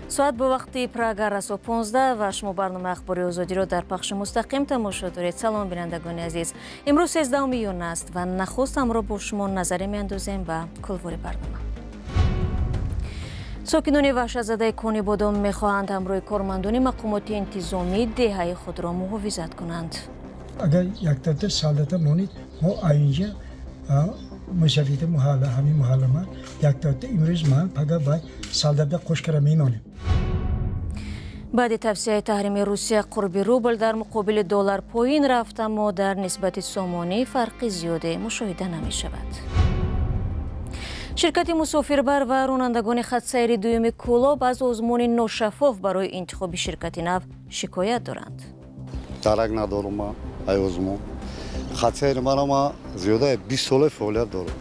Соат бо вақти Прага расо 15 ва шумо барномаи Ахбори Озодиро дар пахши мустақим тамошо доред. Салом, бинандагони азиз. Имрӯз 13 июн аст ва нахуст ҳамроҳ бо шумо назаре меандозем ба кулвори барнома. Сокинони ваҳшатзадаи Конибодом мехоҳанд ҳамроҳи кормандони мақомоти интизомӣ деҳаи худро муҳофизат кунанд. Агар яктата солдата монед, мо айинҷа мусафиди маҳалла, ҳамин маҳалла ман яктата имрӯз ман пага вай солдата қош кара мемонем. Баъди тавсияи таҳрими Русия қурби рубл дар муқобили доллар поин рафт, аммо дар нисбати сомонӣ фарқи зиёде мушоҳида намешавад. Ширкати мусофирбар ва ронандагони хатсайри дуюми Кӯлоб аз озмуни ношаффоф барои интихоби ширкати нав шикоят доранд. Дарак надорум ман ай озмун. Хатсайри мана ма зиёдаи 20 сола фаъолият дорам.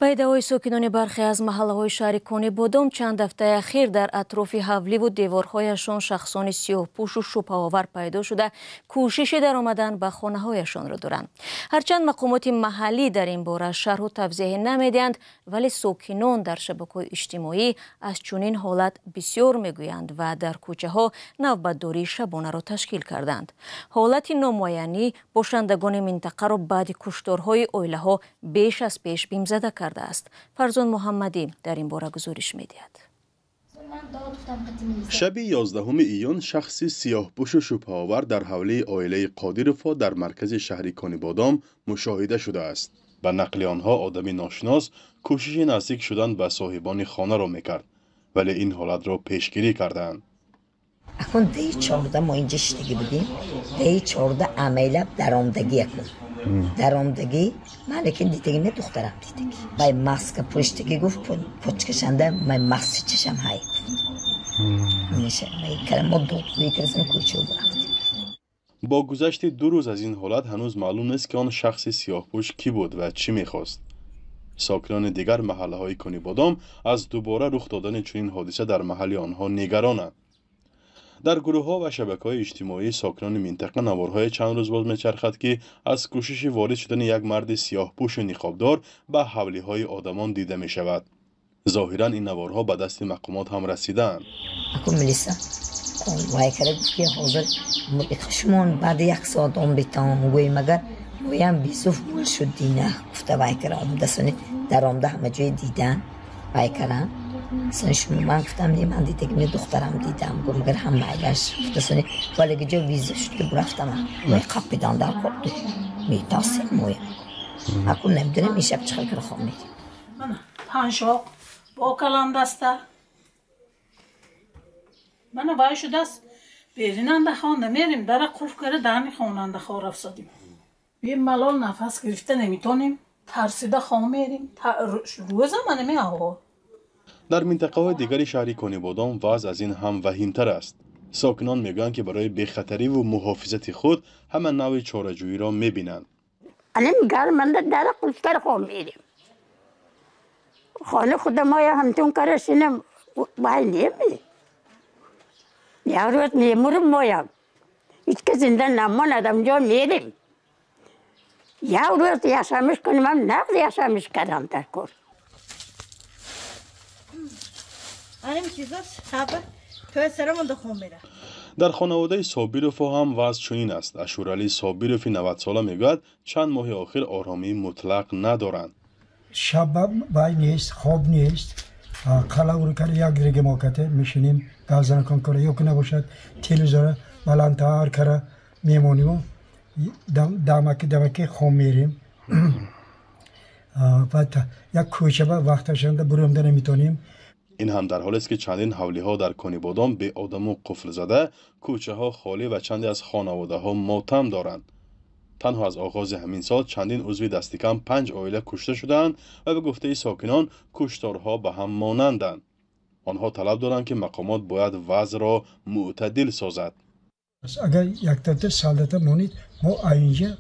Ба иддаои сокинони бархе аз маҳаллаҳои шаҳри Конибодом, чанд ҳафтаи ахир дар атрофи ҳавливу деворҳояшон шахсони сиёҳпӯшу шубҳаовар пайдо шуда, кӯшиши даромадан ба хонаҳояшонро доранд. Ҳарчанд мақомоти маҳаллӣ дар ин бора шарҳу тавзеҳе намедиҳанд, вале сокинон дар шабакаҳои иҷтимоӣ аз чунин ҳолат бисёр мегӯянд ва дар кӯчаҳо навбатдории шабонаро ташкил карданд. Ҳолати номуайянӣ бошандагони минтақаро баъди кушторҳои оилаҳо беш аз пеш бимзада кардааст. Фарзон Муҳаммадӣ дар ин бора гузориш медиҳад. Шаби 11 июн шахси сиёҳпӯшу шубҳаовар дар ҳавлии оилаи Қодировҳо дар маркази шаҳри Конибодом мушоҳида шудааст. Ба нақли онҳо, одами ношинос кӯшиши наздик шудан ба соҳибони хонаро мекард, вале ин ҳолатро пешгирӣ кардаанд. Акун деи 14 мо инҷа шиштагӣ будем, деи 14 амайлаб даромдагӣ, акун даромдагӣ ман лекин дидагӣ не, духтарам дидагӣ. Вай маска пӯштагӣ, гуфт, почкашанда май маски чашам ҳай гуфт. Мо додгӯӣ кардем, кӯча рафтем. Бо гузашти 2 рӯз аз ин ҳолат ҳанӯз маълум нест, ки он шахси сиёҳпӯш кӣ буд ва чӣ мехост. Сокинони дигар маҳаллаҳои Конибодом аз дубора рух додани чунин ҳодиса дар маҳалли онҳо нигаронанд. Дар гурӯҳҳо ва шабакаҳои иҷтимоии сокинони минтақа наворҳое чанд рӯз боз мечархад, ки аз кӯшиши ворид шудани як марди сиёҳпӯшу ниқобдор ба ҳавлиҳои одамон дида мешавад. Зоҳиран ин наворҳо ба дасти мақомот ҳам расидаанд. Акун милиса вай кара, гуфт, ки ҳозир шумо баъди як соат ом битон гӯем, магар моям бисуф мул шуд дина гуфта вай кара омдасони даромда ҳама ҷое дидан вай каран. Сони шумо ман гуфтам, не, ман дидагим не, духтарам дидам, гуфт, магар ҳам майлаш гуфта. Сони валеги ҷо виза шуд, ки бурафтам, май қапидан дар кор метарсем моям. Акун намедонем ин шаб чӣ хел кара хоб медим. Паншоқ бо каландаста мана вай шудааст, беринанда хона мерим, дара қулф кара, дани хонанда хор афзодим. Бемалол нафас гирифта наметонем, тарсида хом мерим, рӯза мана меаҳо. Дар минтақаҳои дигари шаҳри Конибодом вазъ аз ин ҳам ваҳимтар аст. Сокинон мегӯянд, ки барои бехатариву муҳофизати худ ҳама навъи чораҷӯиро мебинанд. Алин гарманда дара қулф кара хом мерим. Хона худамоя ҳамтун кара шинам, вай неми. Як рӯз мемурим моям. Ҳеҷ кас зинда намонад, ҳамҷо мерим. Як рӯз яшамиш кунем, ҳам нағз яшамиш кардам дар кор. Аним чизош хаба тои сарамонда хом мера. Дар хонаводаи Собировҳо ҳам вазъ чунин аст. Ашуралӣ Собирови 90сола мегӯяд, чанд моҳи охир оромии мутлақ надоранд. Шаба вай нест, хоб нест. Қалавур кара як дига мо кате мешинем, газанкон кара ё ки набошад, телевизора баландтар кара мемониму дамаки дамаки хом мерем. Баъд як кӯчаба вақташанда буромда наметонем. Ин ҳам дар ҳолест, ки чандин ҳавлиҳо дар Конибодом беодаму қуфлзада, кӯчаҳо холӣ ва чанде аз хонаводаҳо мотам доранд. Танҳо аз оғози ҳамин сол чандин узви дастикам панҷ оила кушта шудаанд ва ба гуфтаи сокинон, кушторҳо ба ҳам монанданд. Онҳо талаб доранд, ки мақомот бояд вазъро мӯътадил созад. Агар яктата солдата монед, мо айинҷа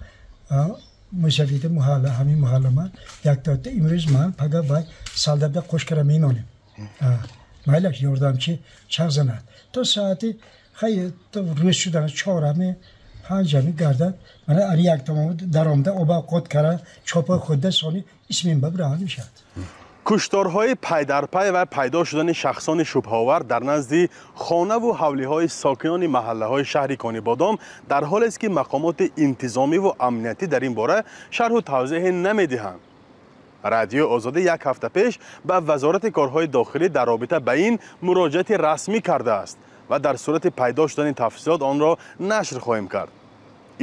мусафиди маҳалла, ҳамин маҳалла ман яктата имрӯз ман пага вай солдата қош кара мемонем. Майлаш ёрдамчи чақ занад то соати хай то рӯз шудан чорами панҷами гардад. Мана ани як тамом даромда оба қот кара чопа худда сони исмин ба бираҳан мешавад. Кушторҳои пайдарпай ва пайдо шудани шахсони шубҳаовар дар назди хонаву ҳавлиҳои сокинони маҳаллаҳои шаҳри Конибодом дар ҳолест, ки мақомоти интизомиву амниятӣ дар ин бора шарҳу тавзеҳе намедиҳанд. Радиои Озодӣ як ҳафта пеш ба Вазорати корҳои дохилӣ дар робита ба ин муроҷиати расмӣ кардааст ва дар сурати пайдо шудани тафсилот онро нашр хоҳем кард.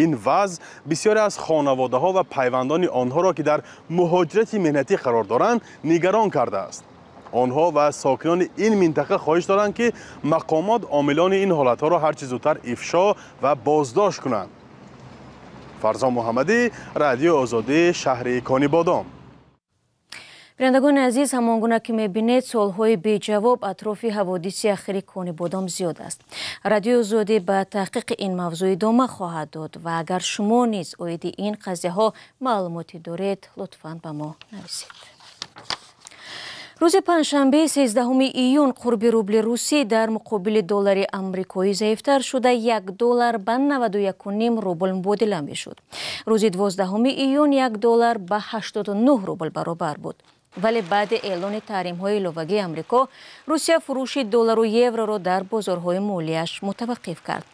Ин вазъ бисёре аз хонаводаҳо ва пайвандони онҳоро, ки дар муҳоҷирати меҳнатӣ қарор доранд, нигарон кардааст. Онҳо ва сокинони ин минтақа хоҳиш доранд, ки мақомот омилони ин ҳолатҳоро ҳарчи зудтар ифшо ва боздошт кунанд. Фарзон Муҳаммадӣ, Радиои Озодӣ, шаҳри Конибодом. Бинандагони азиз, ҳамон гуна ки мебинед, суолҳои беҷавоб атрофи ҳаводиси ахири Конибодом зиёд аст. Радиои Озодӣ ба таҳқиқи ин мавзӯъ идома хоҳад дод ва агар шумо низ оиди ин қазияҳо маълумоте доред, лутфан ба мо нависед. Рӯзи панҷшанбе, 13 июн, қурби рубли русӣ дар муқобили доллари амрикоӣ заифтар шуда, 1 доллар ба 91,5 рубл мубодила мешуд. Рӯзи 12 июн 1 доллар ба 89 рубл баробар буд. Вале баъди эълони таҳримҳои иловагии Амрико, Русия фурӯши доллару евроро дар бозорҳои молияш мутаваққиф кард.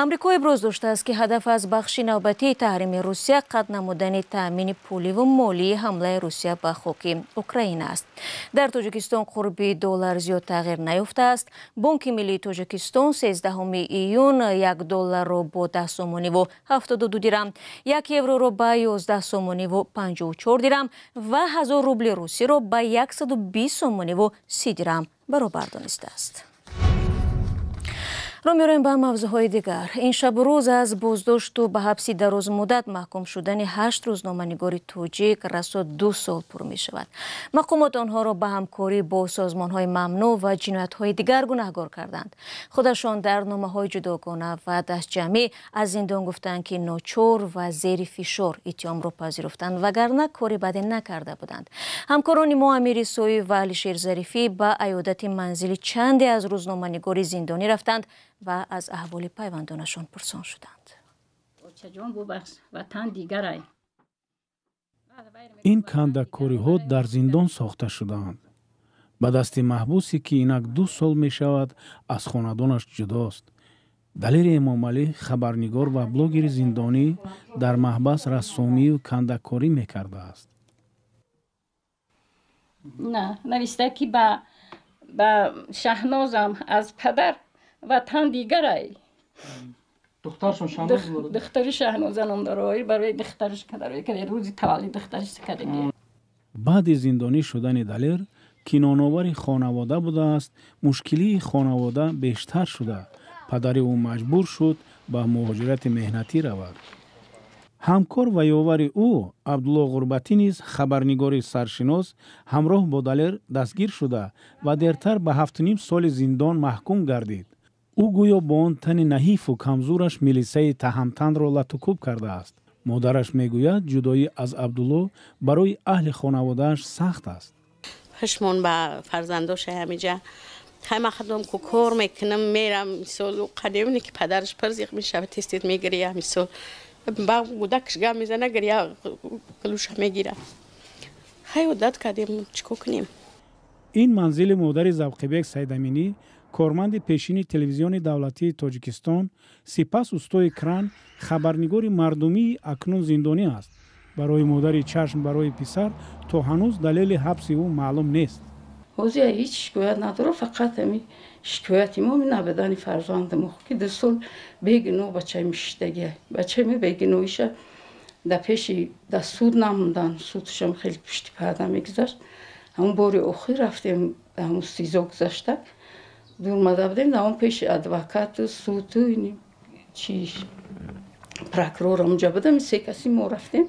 Амрико иброз доштааст, ки ҳадаф аз бахши навбатии таҳрими Русия қатъ намудани таъмини пуливу молии ҳамлаи Русия ба хоки Украина аст. Дар Тоҷикистон қурби доллар зиёд тағйир наёфтааст. Бонки миллии Тоҷикистон 13 июн 1 долларро бо 10 сомониву 72 дирам, 1 евроро ба 11 сомониву 54 дирам ва 1000 рубли русиро ба 120 сомониву 30 дирам баробар донистааст. Рӯ меорем ба мавзӯъҳои дигар. Ин шабу рӯз аз боздошту ба ҳабси дарозмуддат маҳкум шудани ҳашт рӯзноманигори тоҷик расо 2 сол пур мешавад. Мақомот онҳоро ба ҳамкорӣ бо созмонҳои мамнӯъ ва ҷиноятҳои дигар гунаҳгор карданд. Худашон дар номаҳои ҷудогона ва дастҷамъӣ аз зиндон гуфтанд, ки ночор ва зери фишор иттиҳомро пазируфтанд, вагарна кори баде накарда буданд. Ҳамкорони мо Амири Соӣ ва Алишер Зарифӣ ба аёдати манзили чанде аз рӯзноманигори зиндонӣ рафтанд ва аз аҳволи пайвандонашон пурсон шуданд. Очаҷон, бубахш, ватан дигарай. Ин кандакориҳо дар зиндон сохта шудаанд ба дасти маҳбусе, ки инак 2 сол мешавад, аз хонадонаш ҷудост. Далери Эмомалӣ, хабарнигор ва блогери зиндонӣ, дар маҳбас рассомию кандакорӣ мекардааст. На нависта, ки ба Шаҳнозам аз падар, ватан дигарай. Духтаршон Шаҳноз буд. Духтари Шаҳноза ном дорад. Барои духтараш кадарои каде рӯзи таваллуди духтараш кадаги. Баъди зиндонӣ шудани Далер, ки ноновари хонавода будааст, мушкилии хонавода бештар шуда, падари ӯ маҷбур шуд ба муҳоҷирати меҳнатӣ равад. Ҳамкор ва ёвари ӯ Абдулло Ғурбатӣ низ, хабарнигори саршинос, ҳамроҳ бо Далер дастгир шуда ва дертар ба 7,5 соли зиндон маҳкум гардид. Ӯ гӯё бо он тани наҳифу камзӯраш милисаи таҳамтанро латукӯб кардааст. Модараш мегӯяд, ҷудоӣ аз Абдулло барои аҳли хонаводааш сахт аст. Ҳушмон ба фарзандоша ҳамиҷа хайма хадом ку кор мекунам, мерам. Мисол, қадимне ки падараш пирзиқ мешава, тез тез мегирия. Мисол, ба гудакш гап мезана, гирия гулуша мегира. Хай, одат кардем, чӣ кор кунем? Ин манзили модари Завқибек Сайдаминӣ, корманди пешини Телевизиони давлатии Тоҷикистон, сипас устои кран, хабарнигори мардумии акнун зиндонӣ аст. Барои модари чашм барои писар то ҳанӯз далели ҳабси ӯ маълум нест. Ҳозир ҳеҷ шикоят надорам, фақат ҳами шикояти мо набудани фарзанди мо, ки 2 сол бегуноҳ бачаи мишиштагия. Бачаи мо бегуноҳиша дар пеши дар суд намондан. Судшам хеле пушти парда мегузашт. Ҳамун бори охир рафтем, ҳамун СИЗО гузашта дурмада будем, дар он пеши адвокату, суду, чи прокурор онҷа будам, се каси мо рафтем.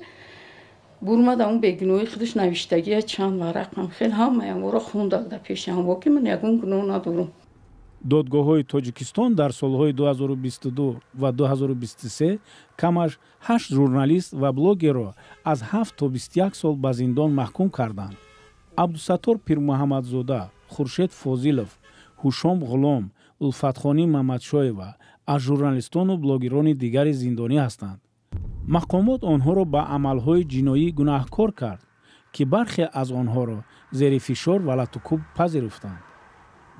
Бурмада, он бегуноҳи худаш навиштагия, чанд варақам хел ҳамаяморо хунда дар пеши ҳамво, ки ман ягон гуноҳ надорам. Додгоҳҳои Тоҷикистон дар солҳои 2022 ва 2023 камаш ҳашт журналист ва блогерро аз 7 то 21 сол ба зиндон маҳкум карданд. Абдусаттор Пирмуҳаммадзода, Хуршед Фозилов, Ҳушом Ғулом, Улфатхонӣ Мамадшоева аз журналистону блогерони дигари зиндонӣ ҳастанд. Мақомот онҳоро ба амалҳои ҷиноӣ гунаҳкор кард, Ки бархе аз онҳоро зери фишор ва латукӯб пазируфтанд.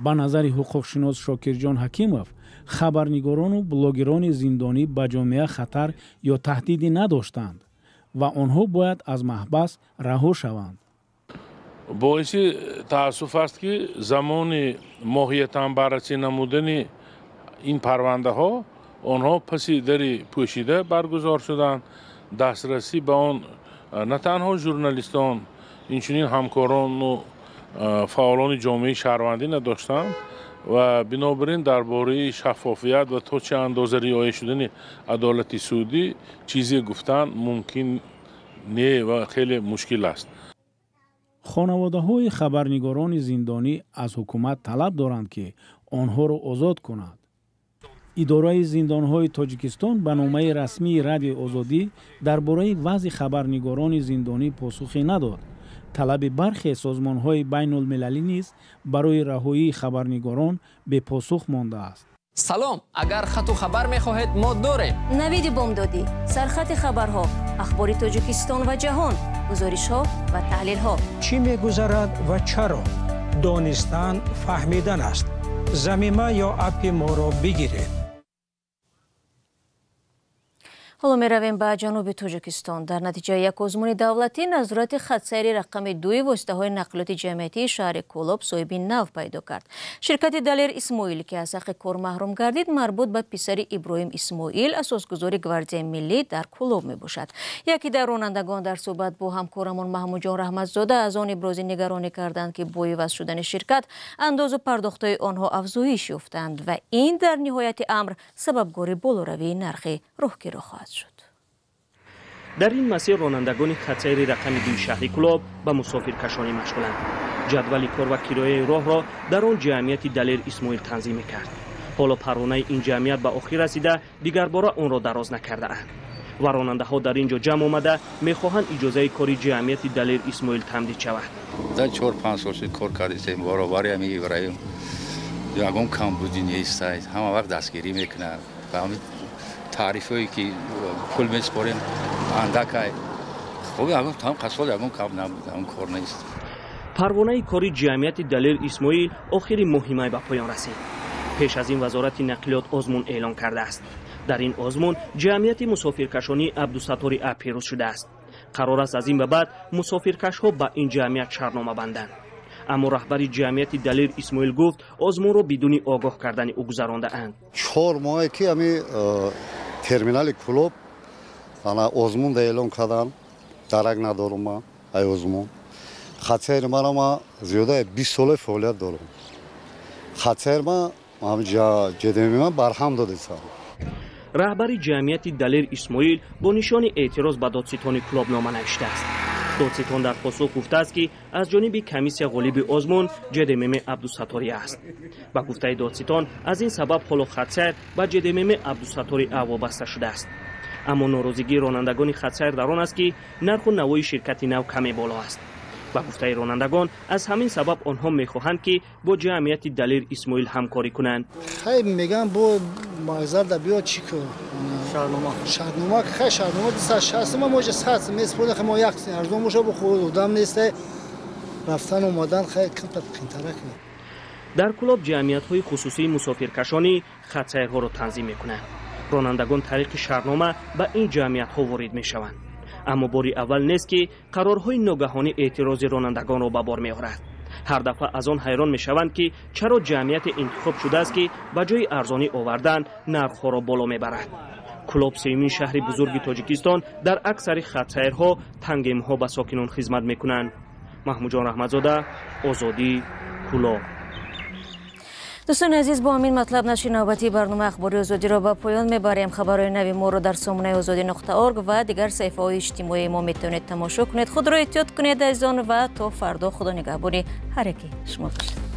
Ба назари ҳуқуқшинос Шокирҷон Ҳакимов, хабарнигорону блогерони зиндонӣ ба ҷомеа хатар ё таҳдиде надоштанд ва онҳо бояд аз маҳбас раҳо шаванд. Боиси таассуф аст, ки замони моҳиятан баррасӣ намудани ин парвандаҳо онҳо паси дари пӯшида баргузор шуданд. Дастрасӣ ба он на танҳо журналистон, инчунин ҳамкорону фаъолони ҷомеаи шаҳрвандӣ надоштанд ва бинобар ин дар бораи шаффофият ва то чӣ андоза риоя шудани адолати судӣ чизе гуфтан мумкин не ва хеле мушкил аст. Хонаводаҳои хабарнигорони зиндонӣ аз ҳукумат талаб доранд, ки онҳоро озод кунад. Идораи зиндонҳои Тоҷикистон ба номаи расмии Радиои Озодӣ дар бораи вазъи хабарнигорони зиндонӣ посухе надод. Талаби бархе созмонҳои байнулмилалӣ низ барои раҳоии хабарнигорон бепосух мондааст. Салом, агар хату хабар мехоҳед, мо дорем. Навиди бомдодӣ, сархати хабарҳо, ахбори Тоҷикистон ва ҷаҳон, гузоришҳо ва таҳлилҳо. Чӣ мегузарад ва чаро? Донистан фаҳмидан аст. Замима ё аппи моро бигиред. Ҳоло меравем ба ҷануби Тоҷикистон. Дар натиҷаи як озмуни давлатӣ назорати хатсайри рақами дуи воситаҳои нақлиёти ҷамъиятии шаҳри Кӯлоб соҳиби нав пайдо кард. Ширкати Далер Исмоил, ки аз ҳаққи кор маҳрум гардид, марбут ба писари Иброҳим Исмоил, асосгузори Гвардияи миллӣ дар Кӯлоб мебошад. Яке дар ронандагон дар суҳбат бо ҳамкорамон Маҳмудҷон Раҳматзода аз он ибрози нигаронӣ карданд, ки бо иваз шудани ширкат андозу пардохтҳои онҳо афзоиш ёфтанд ва ин дар ниҳояти амр сабабгори болоравии нархи роҳкиро хоҳад шуд. Дар ин масир ронандагони хатсайри рақами дуи шаҳри Кӯлоб ба мусофиркашонӣ машғуланд. Ҷадвали кор ва кирояи роҳро дар он ҷамъияти Далер Исмоил танзим мекард. Ҳоло парвонаи ин ҷамъият ба охир расида, дигарбора онро дароз накардаанд ва ронандаҳо дар ин ҷо ҷамъ омада мехоҳанд иҷозаи кори ҷамъияти Далер Исмоил тамдид шавад. Дар 4-5 сол шуд кор кардем, баробари ҳамин Иброҳим ягон камбудӣ нест, ҳама вақт дастгирӣ мекунад. Тарифҳое ки пул месупорем андакай, хуб ягон там қасол ягон кам набуд, ягон кор нест. Парвонаи кори ҷамъияти Далер Исмоил охири моҳи май ба поён расид. Пеш аз ин вазорати нақлиёт озмун эълон кардааст. Дар ин озмун ҷамъияти мусофиркашонии Абдусаттори А пирӯз шудааст. Қарор аст аз ин ба баъд мусофиркашҳо ба ин ҷамъият шартнома банданд. Аммо раҳбари ҷамъияти Далер Исмоил гуфт, озмунро бидуни огоҳ кардани ӯ гузарондаанд. 4 моҳе ки ами терминали Кӯлоб ана озмун да эълон кардан, дарак надорум ман ай озмун. Хатсайри мана ма зиёдаи 20 сола фаъолият дорум. Хатсайр ма ҷдм ма барҳам додесам. Раҳбари ҷамъияти Далер Исмоил бо нишони эътироз ба додситони Кӯлоб нома навиштааст. Додситон дар посух гуфтааст, ки аз ҷониби комиссия ғолиби озмун ҷдмм Абдусатторӣ аст. Ба гуфтаи додситон, аз ин сабаб ҳоло хатсайр ба ҷдмм Абдусаттори А вобаста шудааст. Аммо норозигии ронандагони хатсайр дар он аст, ки нарху навои ширкати нав каме боло аст. Ба гуфтаи ронандагон, аз ҳамин сабаб онҳо мехоҳанд, ки бо ҷамъияти Далер Исмоил ҳамкорӣ кунанд. Хай меган бо магзар да биё чӣ ку шартнома, шартнома, хай шартнома 260 ма може 100 меспорем, хай мо як арзон боша, бо худ одам нест, рафтан омадан хай камтар қимтарак. Дар Кӯлоб ҷамъиятҳои хусусии мусофиркашонӣ хатсайрҳоро танзим мекунанд. Ронандагон тариқи шартнома ба ин ҷамъиятҳо ворид мешаванд. Аммо бори аввал нест, ки қарорҳои ногаҳонӣ эътирози ронандагонро ба бор меорад. Ҳар дафъа аз он ҳайрон мешаванд, ки чаро ҷамъияте интихоб шудааст, ки ба ҷои арзонӣ овардан нархҳоро боло мебарад. Кӯлоб сеюмин шаҳри бузурги Тоҷикистон, дар аксари хатсайрҳо тангемҳо ба сокинон хизмат мекунанд. Маҳмудҷон Раҳматзода, Озодӣ, Кӯлоб. Дӯстони азиз, бо ҳамин матлаб нашри навбатии барномаи Ахбори Озодиро ба поён мебарем. Хабарҳои нави моро дар сомонаи озодӣ.орг ва дигар саҳифаҳои иҷтимоии мо метавонед тамошо кунед. Худро эҳтиёт кунед, азизон, ва то фардо Худо нигаҳбони ҳар яки шумо бошад.